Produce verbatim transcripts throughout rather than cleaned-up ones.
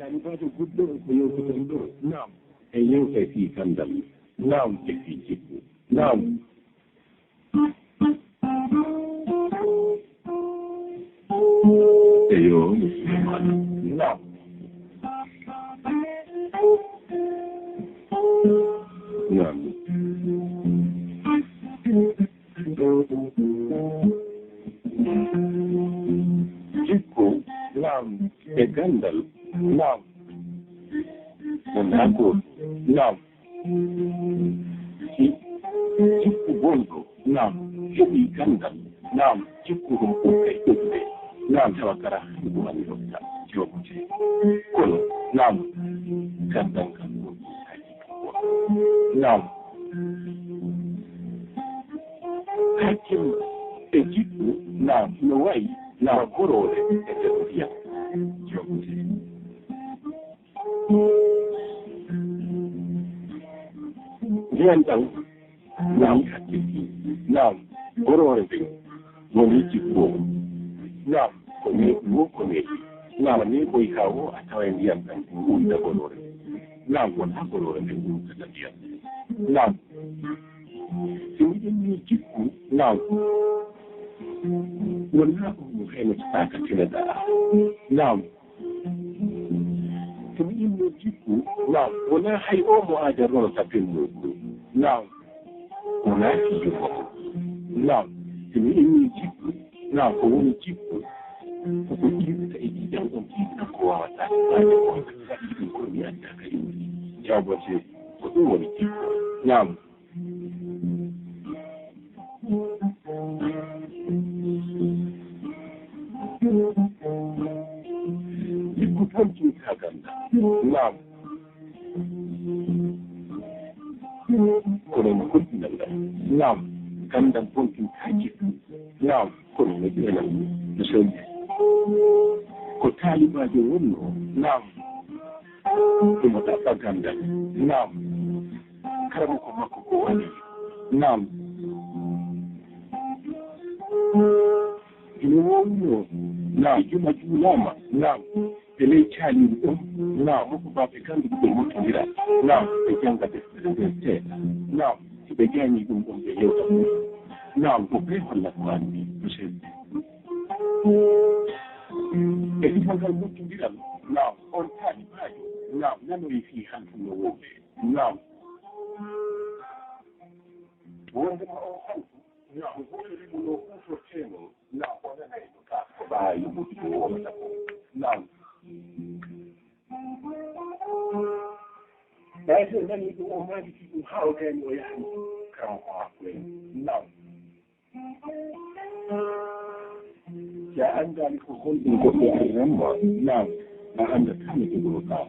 Taalibaajo guddo ko yewtitorɗo. Naam. E yewta e fii ganndal. Naam. E fii jikku. Naam. Eyo, Souleymane. Naam. Naam. Jikku, naam, e ganndal, naam. Wonaa gootum, naam. Si jikku bonɗo, naam, heɓii ganndal, naam, jikku ɗum ɓurtay ƴuɓde, naam, tawa kara ɗum anndorta jooɓote. Kono, naam, ganndal ngal ɗum ɓurtay ƴuɓde. Naam. Hakkil e jikku, naam, no wayi, naam, goroore e nder ndiyam jooɓote. Ndiyan ɗan woni hakkilki. Naam, goroore nden woni jikku o. Naam, ko neeɓi woo ko neeɓi. Naam, neeɓoy haa woo a tawa e ndiyan ɗan ɗum wonta goroore. Naam, wonaa goroore nden wonta ndiyan. Naam, si mi innii jikku, naam, wonaa ko mo heenotataaka tinaɗaa. Naam, so mi innii jikku, naam, wonaa hay oo mo aajarnoo sabbin muuɗum. Naam, wonaa fii yumma on. Naam, so mi innii jikku, naam, ko woni jikku? Ko ko iwta e ƴiƴam on, iwta ko waawataa waɗde ko waɗi ɗum ko mi anndaa kadi woni. Jaabote, ko ɗum woni jikku. Naam. Jikku tan tinta ganndal. Naam. Kono no goɗɗinal ngal. Naam. Ganndal bontinta jikku. Naam. Kono no ƴeenal no selli. Ko taalibaajo wonnoo. Naam. Ɗum o ɗaɓɓa ganndal. Naam. Karamoko makko ko waɗi. Naam. Ina wowno. Naam. Juma juulaama. Naam. E ley caaliiɗo ɗum. Naam. Mokko baaɓe gannduɓe ɓe mottondira. Naam. Ɓe jannga deftere nder seeɗa. Naam. Si ɓe jaañii ɗum ɗon ɓe yewta ɗum. Naam. Ko ɓe holla ko anndi. E sifangal mottondiral. Naam. On taalibaajo. Naam. Nanoyi fii halfu no wowde. Naam. Wonndema on halfu, naam, ko holiri mo no huutortee non, naam, o nanay no ka ko ɓaayi mo ɗiɗo wowata ko. Naam. Ɓay so nani ɗum, o maanditi ɗum haa o gayni o yahani karamoko makko en. Naam. Si a anndaali ko honɗum goɗɗo arranma, naam, a anndataa no jogoroɗaa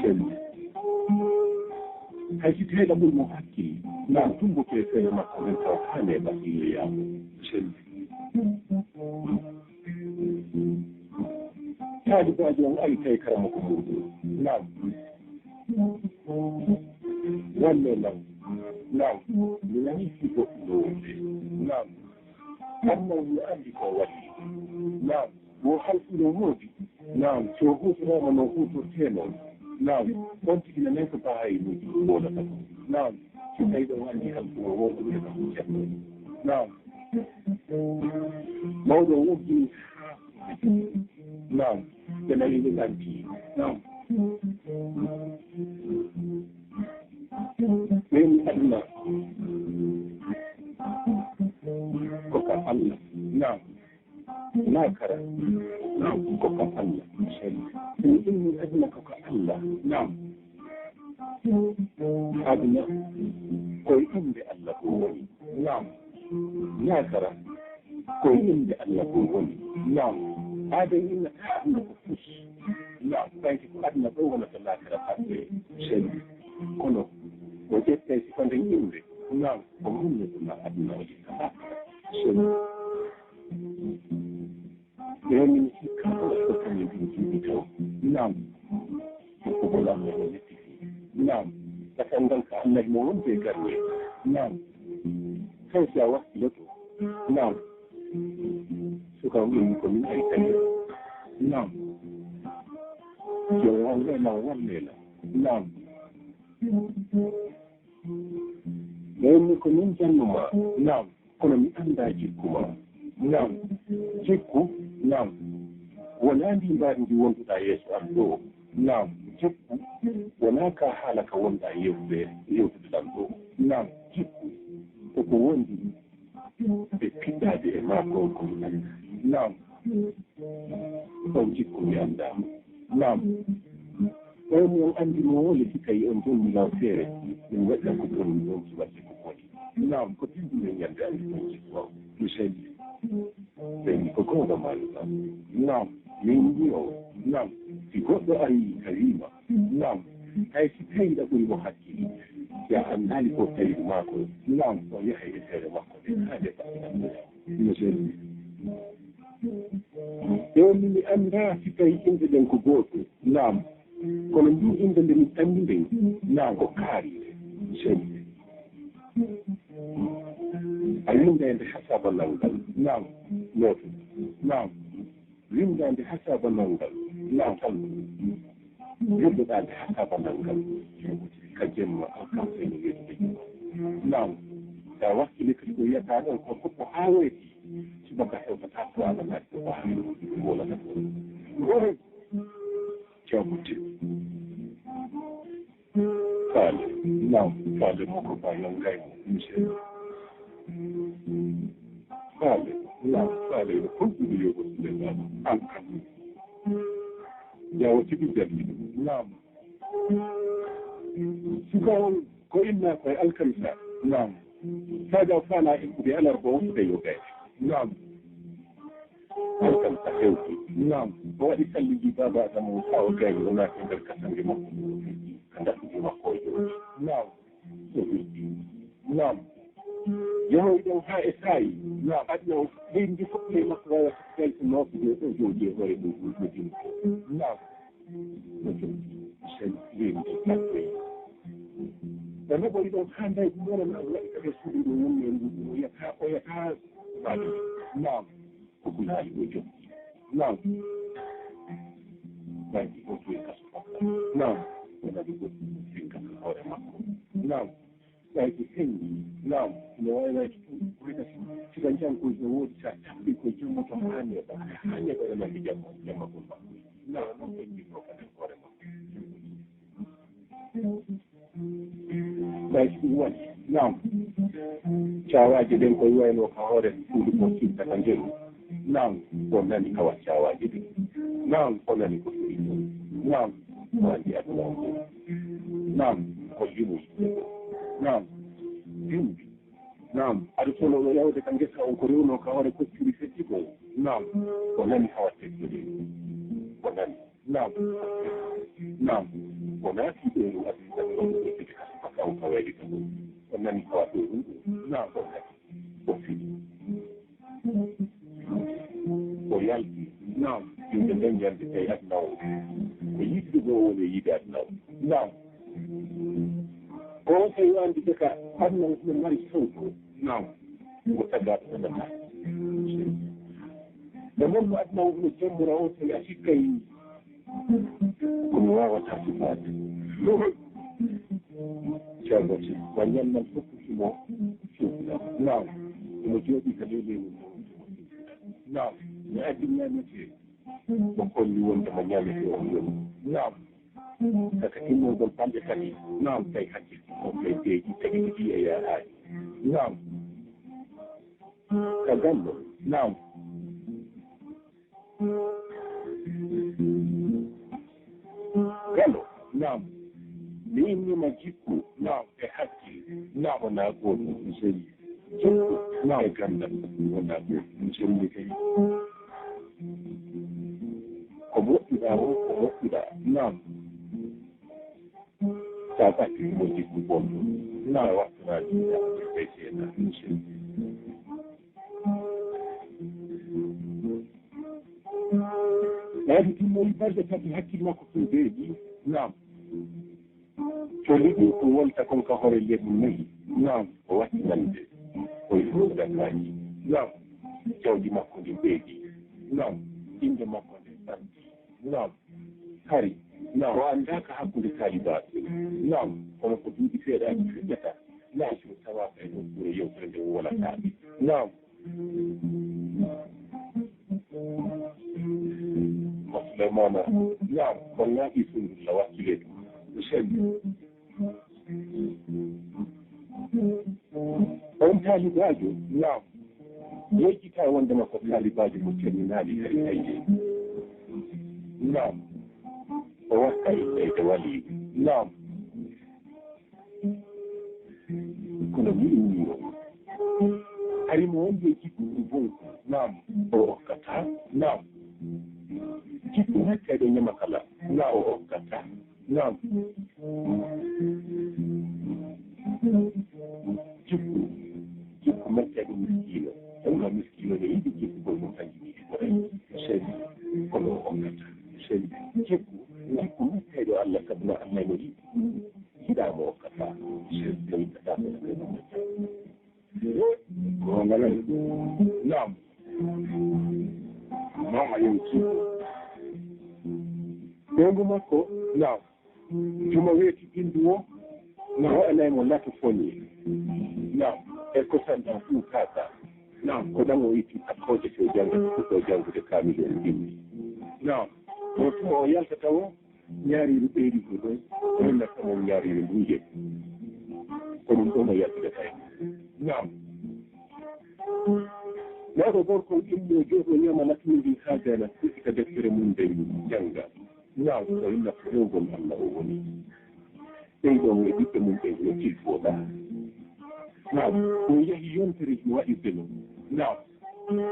selli. Hay si teeɗa ɓuri mo hakkil, naam, tumboto e feere makko nden tawa kaa neeɓa yeeyaa selli. Taalibaajo on ari tawi karamoko muuɗum, naam. Wallee lan. Naam. Mi nanii fii goɗɗum no wowde. Naam. Ammaa mi anndi ko o waɗi. Naam. Wo halfu no woodi. Naam. Si o huutoraama no huutortee non. Naam. On tigi nanay ko bahayimuuji ɗin wowlata kon. Naam. Si tawi ɗon anndi halfu no wowde, ɓe kam ceerno. Naam. Mawɗo o woggini haa Naam. Ɓe nani ɓe ɓanti. Naam. Ɓen aduna ko ka Allah. Naam. Laakara. Naam. Ko ka Allah. Ɓen inni aduna ko ka Allah. Naam. Aduna ko e innde Allah ko woni. Naam. Laakara ko e innde Allah ko woni. Naam. Aaden innataa aduna ko fus. Naam. Ɓayde ko aduna ɗo wonata laakara fadde selli. Kono o ƴettay sifa nden innde. Naam. O wonno ko na aduna o ƴetta laakara selli. Ɓe min sikka ko ko kañum ɗum jiiɗi taw. Naam. Ko ko Allah o yetti. Naam. Takangal ka Allah mo wonde garwe. Naam. Taw si a wakkiloto. Naam. Suka on ɗum ko min ay tawi. Naam. Yo Allah law wallela. Naam. Ɓeynni ko min jannuma. Naam. Kono mi anndaa jikku ma. Naam. Jikku? Naam. Wonaa ndii mbaadi ndi wonduɗaa yeeso am ɗoo. Naam. Jikku? Wonaa ka haala ka wonɗaa yewtude, yewtude lan ɗoo. Naam. Jikku? Ko ko wondi e piɗɗaade e maa ko ko mi anndaa. Naam. Ɗon jikku mi anndaa. Naam. Ɓayni on anndi mo wole si tawi on jonni lan feere, min waɗira ko boni, on suɓa jikku boni. Naam, ko tindini ñande anndi ɗon jikku am. Mi selli. Ɓayni ko goonga maa mi ɗon. Naam, min mbiyo. Naam, si goɗɗo ari ka wiima. Naam, hay si tawi ɗa ɓuri mo hakkili. Si a anndaali ko tawi maako. Naam, o yahay e feere makko nde haa nde faɗɗa. Mi selli. Jooni mi anndaa si tawi innde ɗen ko gooto. Naam. Kono ndin innde nde min anndi nden, naam, ko kaari. Seni. A winnda e nde hasaba nangal. Naam. Nooto. Naam. Winnda nde hasaba nangal. Naam. Wirdoɗaa nde hasaba nangal. Ka jemma, alkamsa ene weetude jemma. Naam. Sa wakkili kadi ko wiyata ɗon, ko fof ko haa weeti. Subaka hewtata ko Allah kadi ko haa. Wonata ko. Jawte. Faale. Naam. Faale mo ko ba yon gay mo. Monsieur. Faale. Naam. Faale. Ko ɗum yo ko ɗum. An kan. Yawo tigi jami. Naam. Suka on ko inna ko e alkamisa. Naam. Saga fana e kude alarba o kude yo gay. Naam. Alkamisa hewti. Naam. O waɗi salliji Baaba Adamu haa o gayni, o naati nder kasange makko. Ka ndaɗɗudi makko o jooɗi. Naam. O wirti. Naam. Yahoy ɗon haa e saayi. Naam. Aduna o leydi ndi fof ley makko wawa gayto nooɓude o jooɗi e hoore ɗum ɗum ɗum. Naam. O jooɗi. Sen leydi ndi takkoy. O noɓoyi ɗon haa ndayti ɗon, o waɗi kadi suudu ɗo woni e ndu, o yata, o yata baɗi. Naam. Ko Gulhaali o jokki. Naam. Ɓaydi o joyi kaso makko. Naam. O nani goɗɗum sen kaso hoore makko. Naam. Ɓaydi senndi. Naam. No wayi wayi ko wiyata sika njankoy no woodi sa tampi ko jummoto haa neeɓa. Haa neeɓa e mandi jamma, jamma gol makko. Naam. Noon ɓe njinno kadi hoore makko. Ɓay ɗum waɗi, naam, caawaaje ɗen ko wayno ka hoore suudu ko sittata ngeru. Naam, o nani awa caawaaje ɗen. Naam, o nani ko suudu ɗum. Naam, o anndi aduna on ɗum. Naam, o limu yimɓe ɗum. Naam, bimbi. Naam, aɗa solo o yawde ka ngesa on ko rewno ka hoore koccuri fetti ko. Naam, o nani awa tekkude. O nani. Naam. Naam. O naati ɓeyngu aduna ɗum ɗo ɓe fiti ka subaka o kawayɗi ka ɗum. O nani ko waɗɗo ɗum ɗum. Naam. O naati. O fini. O yalti. Naam. Yimɓe nden yalti tawi aduna o. Ko yiɗde ɗo o woni e yiɗde aduna o. Naam. Ko on tawi o anndi de ka aduna o ɗum mari sawto. Naam. Ko tagaaɗo ko nana. Ɓe mon no aduna o no jammura o tawi a sikkay. Kono waawata sifaade. Jagoti, wa ñannal fof himo suufna. Naam. Himo jooɗi ka leydi mum. Naam. Mi addi ñaamete. Ko holli wonde mo ñaamete on yoɓi. Naam. Saka timmorgol balɗe tati. Naam. Tawi hakkil ko kay deeƴi tagi tigi e yaaraaji. Naam. Ka gallo. Naam. Galo. Naam. Mi innima jikku. Naam. E hakkil. Naam. Wonaa gootum. Seli. Jikku. Naam. E ganndal. Wonaa gootum. Seli kay. Ko moƴƴuɗaa o, ko moƴƴuɗaa. Naam. Sa ɓatti mo jikku bonɗo. Naam. Sa wattanaa ɗum ɓay seeɗa. Seli. Ɓayde timmori balɗe tati hakkil makko ko deeƴi. Naam. Coli ɗum ko wonta kon ka hoore leɓu nayi. Naam. O watti nande. O yiɗi sadakaaji. Naam. Jawdi makko ndi ɓeeɗi. Naam. Innde makko nde santi. Naam. Hari. Naam, o anndaaka hakkunde taalibaaɓe. Naam, kono ko duuɓi seeɗaaji fuɗɗata. Naam, so tawaa kay nokkuure yewtere nde wonata. Naam. Mo Suleymaana, naam, ko ŋaaɓi Sundulla wakkile. Sel. On taalibaajo, naam, yejjita wondema ko taalibaajo mo terminaali kadi kayje. Naam, o watta e ɓeyde waliiɓe. Naam. Kono mi innii o. Hari mo wonde jikku bonko. Naam, o okkata. Naam. Jikku metteeɗo ñama kala. Naam, o okkata. Naam. Jikku, jikku metteeɗo miskiino. Tawno miskiino ne yiɗi jikku kono mo kanjum yiɗi ko rey. Sey kono o okkata. Sey jikku, jikku metteeɗo Allah, sabu no Allah no yiɗi. Yiɗaa mo okkata. Sey no yiɗata ko rey mo okkata. Ko ngalan. Naam. Naam, a yewi jikku. Ɓeyngu makko, naam. Juma weeti ɓinndu o, no waɗanay mo lato foni. Naam, e kosam ɗam ɗum kaaka. Naam, ko ɗam o itti takkooje to jannga, to janngude kaamil o bimbi. Naam, ko tuma o yaltata o, ñaariiru ɓeydi ko ɗon, o wonnatta mo ñaariiru nduuje. Ko ɗum ɗon o yaltata tawi. Naam. Mawɗo gorko immo jooɗo ñama nattundi haa gayna fuɗɗita deftere mum nden jannga. Naam, ko illa ko rewgol Allah o woni. Ɓeyɗo e ɓiɓɓe mum ɓen no tilfo ɗaa. Naam, ɗum yahi yontere no waɗirde non. Naam,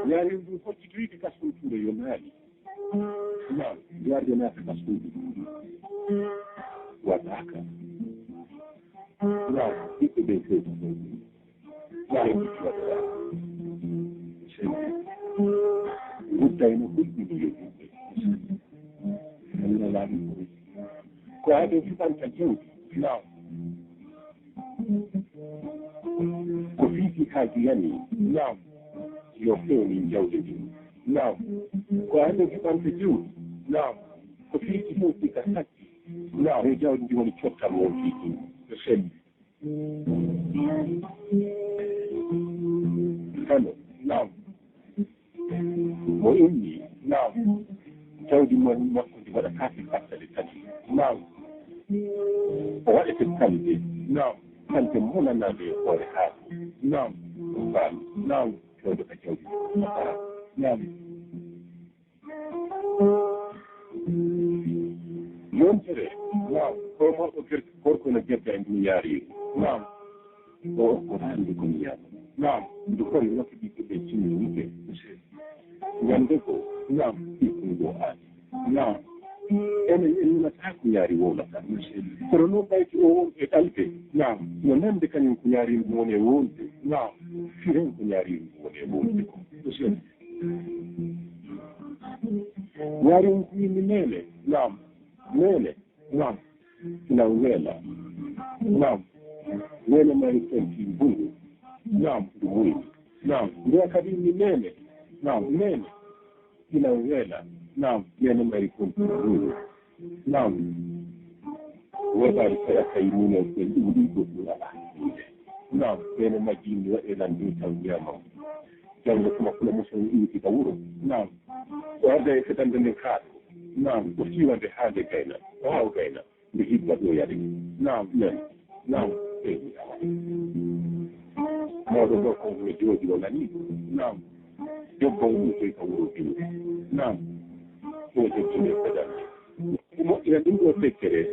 ñaarel ndu hoccitoyde ka sultuure yo naali. Naam, yarde naata ka suudu. Waɗaaka. Naam, ɓiɓɓe ɓen fewti. Naam, ɓiɓɓe waɗaaka. Sey guddayno hulɓini yo yimɓe. Ko ado fiɓanta jawdi. Naam. Ko fiiti haaju yani. Naam. Yo fewni jawdi ndi. Naam. Ko ado fiɓanta jawdi. Naam. Ko fiiti hewti ka sakki. Naam. Yo jawdi ndi woni cottal won fiiti. Sel. Kano. Naam. Mo inni, naam. Jawdi mon makko ndi waɗa kaake battale tati. Naam. O waɗete kalde. Naam. Kalde monanaade e hoore haako. Naam. Ɗum faami. Naam. Fewndo ka jawdi. Naam. Yontere, naam, ko mawɗo ger-, gorko no gedda e ndu yaariiru. Naam. O, o hannde ko mi yaama. Naam. Ndu kori wonde ɓiɓɓe ɓe cinni yiɗde. Ñande ko, naam, ɓiɓɓe ngo aati. Naam. Enen en nanataa ko ñaari wowlata. Kono noon ɓayti o won e ɗalde. Naam. No nande kañum ko ñaari ndu woni e wowlde. Naam. Firen ko ñaari ndu woni e wowlde ko. Ñaari ndu ko inni neene. Naam. Neene. Naam. Ina weela. Naam. Neene mari tonti mbungu. Naam. Ndu wuyni. Naam. Nde kadi ni neene. Naam. Neene. Ina weela. Naam. Neene mari tonti mbungu. Naam. Weeɓaani kala kay minen ɓen ɗum ɗum ɗum ɗum alaa. Naam. Neene majji ni waɗe nan ni taw ñaamam. Janngo tuma kula muso ni iwti ka wuro. Naam. O arda e fetande nden kaaɗo. Naam. O siiwa nde haa nde gayna. O haa o gayna. Nde hibba ɗo yaade. Naam, men. Naam. Eh. Mawɗo gorko on no jooɗi o nani. Naam. Debbo on ɗum toy ka wuro bino. Naam. Ɗo debbo nde fedande. Moƴƴina ɗum ɗo tekkere.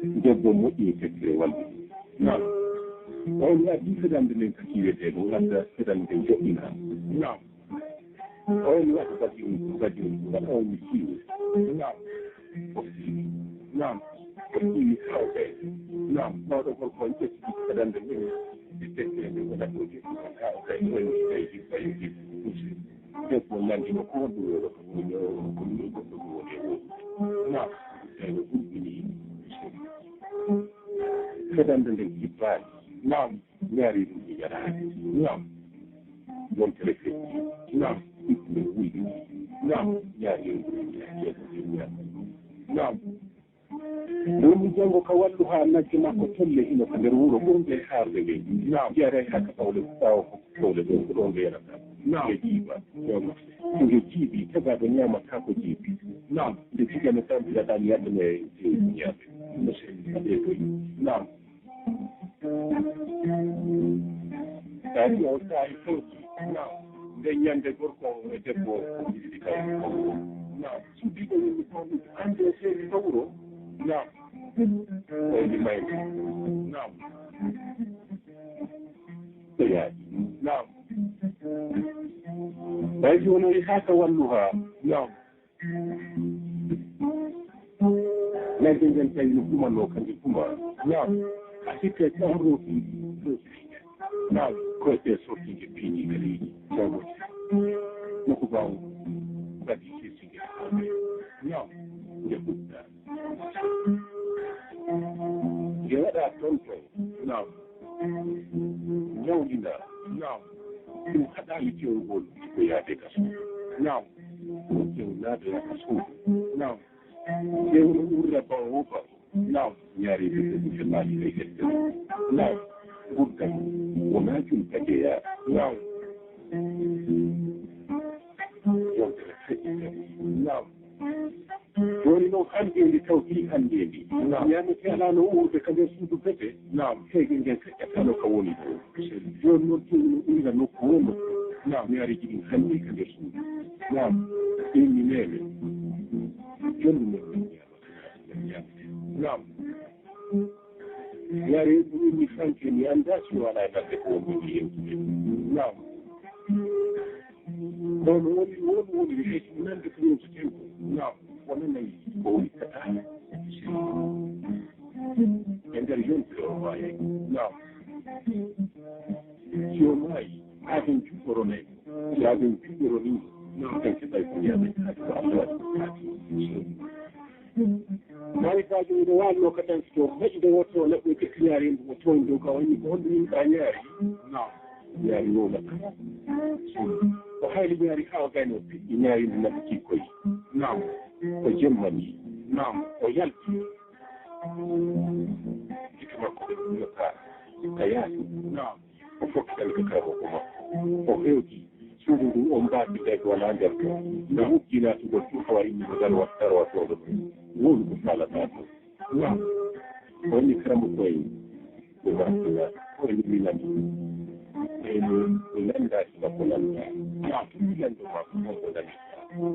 Debbo moƴƴini tekkere wallude. Naam. On addi fedande nden ka kiwetee ɗo, adda fedande nden joɗɗina. Naam. On waɗi badiru, badiru, on mi siiwi. Naam. O siiwi. Naam. O siiwi haa o gayni. Naam. Mawɗo gorko on ƴetti fedande nden. Ɓe tekkere nden wona ɗo de. Haa o gayni. O ni tawi jibba yo jibba. Debbo nandi no ko honɗum woni ko woni ko ɗum woni e woni. Naam. Tawi no ɗum woni. Fedande nden jibbaani. Naam. Ñaari ɗum mi yaraade. Naam. Yontere feƴƴi. Naam. Ɓiɓɓe wuyɗi. Naam. Ñaari ɗum mi yaraade. Naam. Woni janngo ka wallu haa nagge makko tolle hino ka nder wuro ɓurnde haarde nde. Naam. Jeyataa haa ka ɓawle, ɓaawo ko ɓawle ɗon, ko ɗon reenata. Naam. Nge jiiba. Ɗon. Nge jiibi, tagaaɗo ñaamataa ko jiibi. Naam. Nde jigano tan mbiɗa ɗan yaɗde no e jeyi ñaame. No selli, aɗee koy. Naam. Tawi o tawi fewti. Naam. Nde ñande gorko e debbo o yiɗi tawi. Naam. Suddiiɓe yimɓe ko annde seeɗi ka wuro. Naam. Wayde mayde. Naam. Ko yaadi. Naam. Ɓay jooni o yehi haa ka wallu haa. Naam. Nagge ngen tawi no kumanoo, ka nge kuma. Naam. A sikkay ko on roofi, roofi. Naam. Koyɗe sorti nge piini ka leydi. Jago. Nokku baawo. Kadi sirti nge. Naam. Nge fuɗɗa. Nge waɗa ton ton. Naam. Ñawlina. Naam. Ɗum haɗaali kewgol ko yaade ka suudu. Naam. Ko kewnaade ka suudu. Naam. Kewno urra bawo ba. Naam. Ñaari ɓe ko ɓe maali ɓe hedde. Naam. Gurdam. Wonaa jum ka jeyaa. Naam. Yontere feƴƴi kadi. Naam. Jooni noon, hanndeendi taw fii hanndeendi. Naam. Ñaamete alaa no wuurde ka nder suudu bete. Naam. Heege ngen feƴƴatano ka woni ɗo. Jooni noon, jooni no ɓuyra nokku woo nokku. Naam. Ñaareeji ɗin hanndi ka nder suudu. Naam. Ɗin mi meeme. Jonndu men min ñaama. Naam. Yare ɗum mi fanke mi anndaa si wala e maɓɓe ko woni mi yewtude. Naam. Kono woni, woni, woni mi heƴi nande ko yewteten ko. Naam. Wona nayi ko woni kata. E nder yontere o maayi. Naam. Si o maayi, haa ɓen juɓɓoro nayi. Si haa ɓen juɓɓoro ni, naam, ɓen keɓay ko ñaamen. Haa ko Allah waɗi. Mari baajo ina waalno ka dansi to, moƴƴude wotto o laɓɓo e ƴetti ñaari en ɗum o toon dow ka o inni ko honɗum yimɓe a ñaari? Naam. Ñaari wowla kala. O hayli ñaari haa o gayno piɗɗi ñaari ndi naɓɓiti koye. Naam. O jemmani. Naam. O yalti. Gite makko ɗe ɗum yottaani. Ka yaasi. Naam. O fokkitani ka karamooko makko. O hewti. Suudu ndu o mbaati ɓe ko wonaa nder ɗo. Nde wujji naatugol tun hawa inni ko darwa darwa tooɗo ɗum. Wonu ko faalataa ɗum. Naam. O inni karamoko en. Ɓe mbaati naati. O inni mi nani. Ɓe inni mi nanndaaki makko nanndaa. Naam. Ɗum lanndo makko makko nani.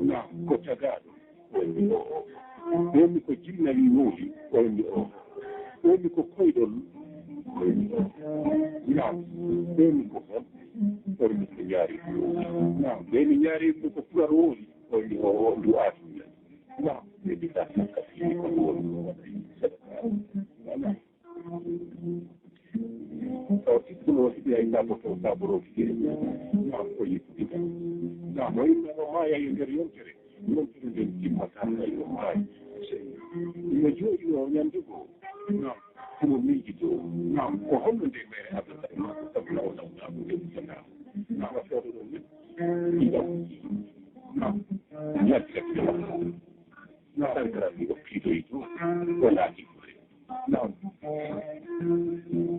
Naam. Ko tagaaɗo. Woni o, o. Woni ko jinnawi wowli, woni o. Woni ko koyɗol, woni o. Naam. Woni ko hon, woni ko ñaari wowli. Naam. Woni ñaari ko ko pular wowli, woni o, o ndu aatuya. Naam. Woni ka sakka fini ko woni ko waɗa sadaka. Naam. Taw tikkuno hiɓe ay saboto saboro fiye. Naam ko yittude. Naam mo inna mo maaya e nder yontere. Yontere nden timmata ay o maayi. Ino jooɗi o ñande goo. Naam. Kono miijito. Naam ko honno nde mere abata e makko sabu law law naam nde usata. Naam a fewdo ɗon ne. Ɗiɗaw. Naam. Ñattira kiɗo makko. Naam. Sankara mi o piidoyi to. O laati. Naam.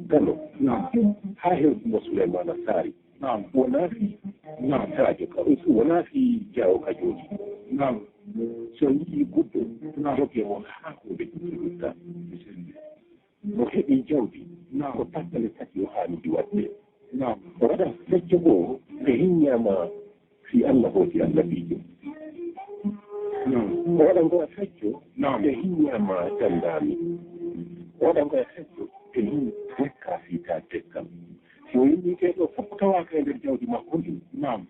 Galo. Naam. Haa hewti mo Suleymana Saari. Naam. Wonaa fii. Naam. Sadio ka, wonaa fii Jaawo ka jooɗi. Naam. So yiɗi guddo. Naam. Joge mo haa ko ɓe gutta. Mo heɓi jawdi. Naam. Ko tattale tati o haanidi waɗde. Naam. O waɗa fecco goo, ɓe hinñaama fii Allah hooti annabiijo. Naam. O waɗa ngo e fecco, naam, ɓe hinñaama tanndaami. O waɗa ngo e fecco, ɓe hin dekka fii taa dekkal. Si o yimmiike ɗo fof tawaaka e nder jawdi makko ndin. Naam.